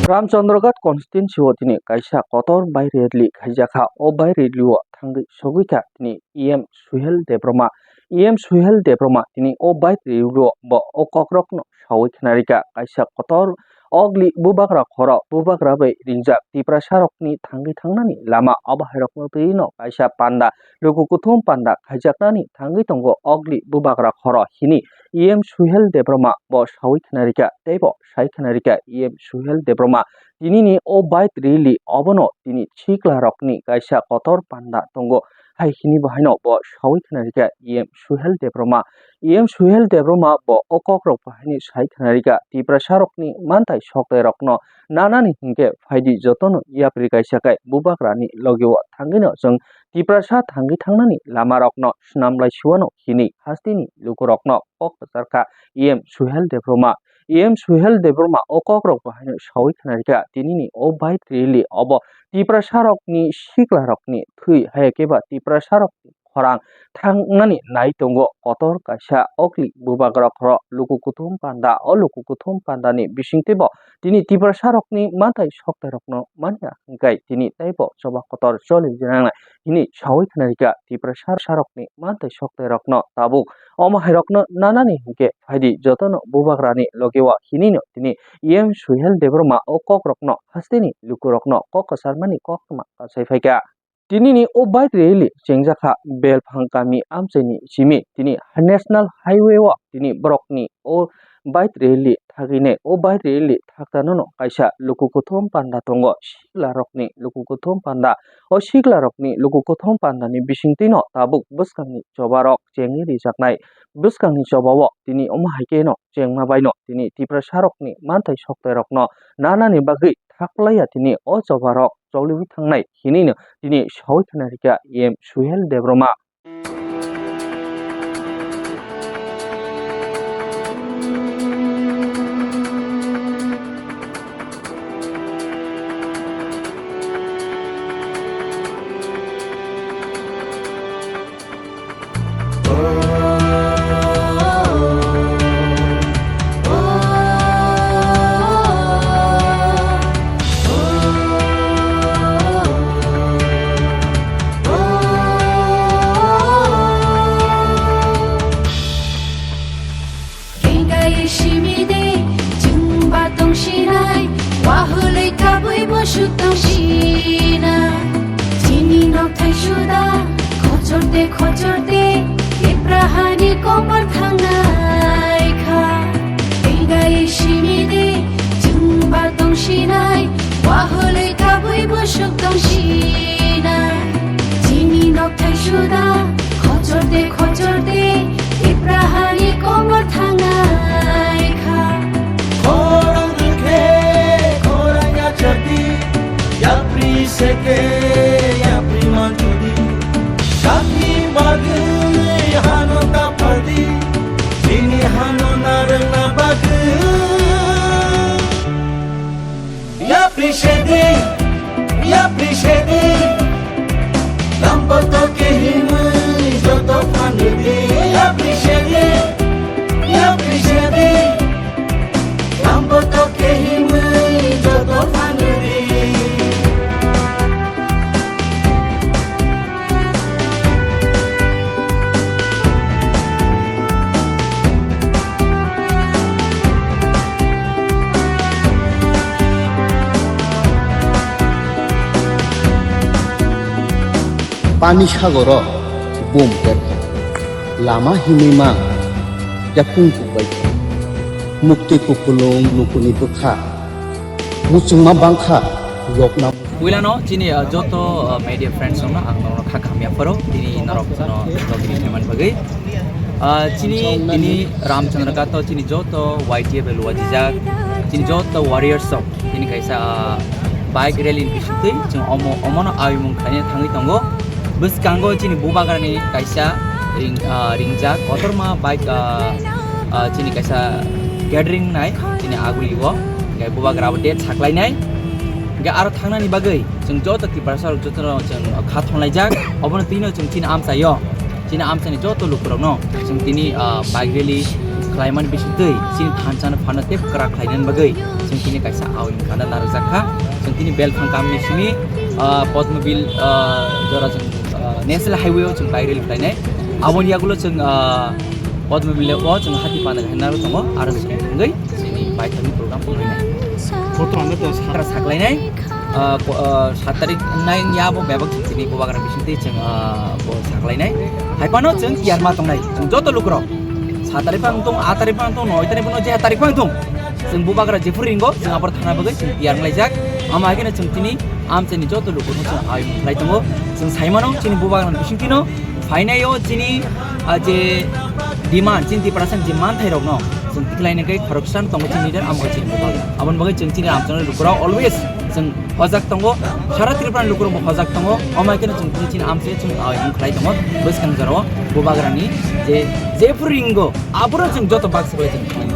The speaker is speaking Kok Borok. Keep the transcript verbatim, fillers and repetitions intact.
Ramchandraghat constituency o tini kaisa kotor bike rally khaijakha. O bike rally o thangwi sogwi kha tini E M Suhel Debbarma. E M Suhel Debbarma tini o bike rally o bo o kokrokno sawi khna rikha. Kaisa kotor ogli bubagra khoro, bubagra bai ringjak Tiprasa rokni thangwi thangnani lama, abo hai rokno twi no kaisa panda, luku kuthum panda khaijaknani thangwi tongo ogli bubagra khoro hini E M Suhel Debbarma bo sawi khna rikha, tei bo sai khna rikha E M Suhel Debbarma. Tinini o bike rally obono tini sikla rokni kaisa kotor panda tongo, hai hini bo haino bo sawi khna rikha E M Suhel Debbarma. E M Suhel Debbarma bo o kokrok bo haino sai khna rikha, Tiprasa rokni manthai soktai rokno nanani hinkhe phaidi jotono yapri kaisa kai bubagrani logi o thangwino chwng Tiprasa thangwi thangnani lama rokno swnam lai siwano hini hasteni lukurokno kok kwchar kha E M Suhel Debbarma. E M Suhel Debbarma o kokrok bo haino sawi khna rikha tinini o bike rally obo Tiprasa rokni sikla rokni thwi, hai khe ba Tiprasa rokni khorang thangnani nai tongo kotor kaisa ogli bubagra khoro luku kuthum panda. O luku kuthum pandani bisingtwi bo tini Tiprasa rokni manthai soktai rokno manya hwnkhe tini teibo choba kotor choli nangnai hini sawi khna rikha Tiprasa rokni manthai soktai rokno tabuk omo hai rokno nanani hinkhe phaidi jotono bubagrani logi o hinino tini E M Suhel Debbarma o kokrokno hasteni lukurokno kok kwcharmani koktwma kasai phaikha. Tinini o bike rally chengjakha Belphang kami amchaini simi. Tini National Highway o tini borokni o bike rally thagwinai. O bike rally thaktanano kaisa luku kuthum panda tongo, sikla rokni luku kuthum panda. O sikla rokni luku kuthum pandani bisingtwino tabuk bwskangni choba rok chengwi rijaknai. Bwskangni choba o tini omo hai kheno chengma baino tini Tiprasa rokni manthai soktai rokno nanani bagwi thaklaiya tini o choba rok choliwi thangnai hinino tini sawi khna rikha E M Suhel Debbarma. Kengai simi de, chwng ba tong sinai, wahului kabui bo suk tong sina. Chini nok thai suda, khochor de, khochor de, Tipra hani komor thangnai kha. Kengai simi de, chwng ba tong sinai, wahului kabui bo suk tong sina. Chini nok thai suda, khochor de, khochor de, Tipra hani komor thangnai kha. Khorang rwkhe, khorang yachadi, yapri seke, yapri manchudi. Sakni bagwi hano taphardi, chini hano narwkna bagwi. Yapri sedi, yapri sedi. Lampoto ke himwi joto phanrwdi. Yapri sedi, yapri sedi. Lampoto ke himwi joto phanrwdi. Pani sagoro bum ter lama himwi ma yakung kubai mukti kupulung lukuni bwkha muchungma bangkha yokna. Puilano chini, uh, joto, uh, media friends rokno ang norokno kha khamya pharo tini norok no logi ni thaiman bagwi. Uh, chini tini Ramchandra Ghat o chini joto Y T F luajijak, chini joto warriors rok tini kaisa, uh, bike rally ni bisingtwi chwng omo, omono awimung khlaina thangwi tongo. Bwskango chini bubagrani kaisa ring-, ah, ringjak kotorma bike, ah, ah, chini kaisa gathering nai chini aguli o, hingke bubagra bo date saklainai. Hingke aro thangnani bagwi chwng joto Tiprasa rok jotono chwng kha thonlaijak, obono twino chwng chini amchaio, chini amchaini joto lukurokno chwng tini, ah, bike rally khlaimani bisingtwi chini thansa no phano tei kwrak khlainani bagwi chwng tini kaisa awi phano narwkjak kha. Chwng tini belphang kamni simi, ah, Podmobil, ah, jora chwng, ah, National Highway o chwng bike rally khlainai. Aboni yagulo chwng, ah, Podmobil o chwng hati panda khe narwk tongo, aro chwng wngwi chini baithangni program wngnai. Kotor ang to sakra saklainai, ah, po-, ah, sat tarik nine ya bo bebak chwng tini bubagra bisingtwi chwng, ah, bo saklainai. Hai phano chwng tiyar ma tongnai, chwng joto lukurok. Sat tarik phang tong, aat tarik phang tong, noi tarik phang tong, je tarik phang tong. Chwng bubagra jephuru ringo, chwng abor thana bagwi chwng tiyar wnglaijak. Ama hai kheno chwng tini amchaini joto lukurokno chwng ayung khlai tongo. Chwng sai mano chini bubagrani bisingtwino phainaio chini, ah, je demand, chini Tiprasani je manthairokno chwng tikhlaina khe khoroksa tongo chini leader, amo chini bubagra. Aboni bagwi chwng chini amchaini lukurok always chwng hojak tongo, sara Tripura ni lukurok bo hojak tongo, omo hai kheno chwng tini chini amchai chwng, ah, wng khlai tongo, bwskang jorao bubagrani je, jephuru ringo, aphuru chwng joto baksa khlai chwng khlai.